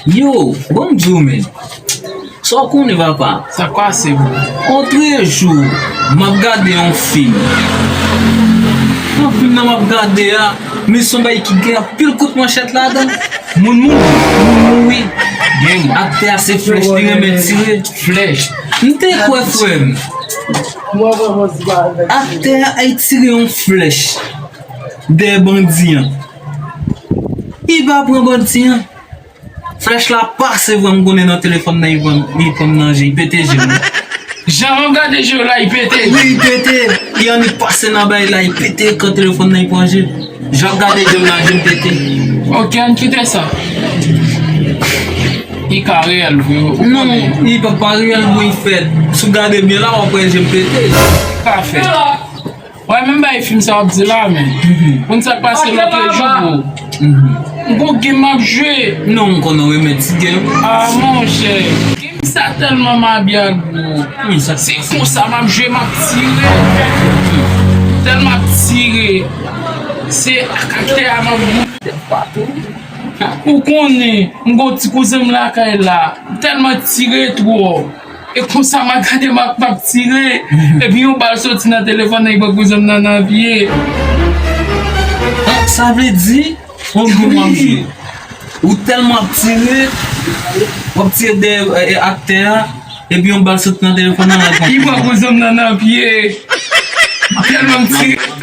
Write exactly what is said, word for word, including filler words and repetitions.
Yo, bon m di w, men. Sa w konnen, papa? Sa k pase, bro? Otrejou, m ap gade yon fim. Nan fim nan m ap gade a, men se yon bagay ki gen anpil kout manchèt ladan. Moun mouri, moun mouri. Aktè a se flèch li renmen tire. Flèch. M te kwè, frè m. Aktè a al tire yon flèch dèyè bandi an. Li pa pran bandi an. Flèch la pase vre, m konnen nan telefòn nan, li pran, li pran m nan je, li pete je m. Jan m ap gade je w la, li pete. Wi, li pete. Li annik pase nan bay la, li pete ekran telefòn nan, li pran je. Jan m ap gade je m la, je m pete. Ok, ann kite sa. Li ka reyèl vre, ou konnen. Non, li pa, pa reyèl, bon, li fèt. Si w gade byen la, w ap wè je m pete. Pafè. Wè, menm bay fim sa w ap di la, men. Konn sa k pase lòt jou, bro. M gon game m ap jwe. Non, m konnen w renmen ti game. Ah, monchè. Game sa tèlman mabyak, bro. Se konsa m ap jwe, m ap tire. Tèlman m ap tire. Se ak aktè a m ap goumen. Ou konnen, m gon ti kouzen m lakay la. Tèlman tire twò. E konsa m ap gade m ap, m ap tire. Epi yon bal soti nan telefòn nan, li pran kouzen m nan nan pye. Ah, sa vle di, yon game w ap jwe. Ou tèlman ap tire, w ap tire dèyè, e, e, aktè a, epi yon bal soti nan telefòn nan, li pran kouzen m nan nan pye. Tèlman m tire.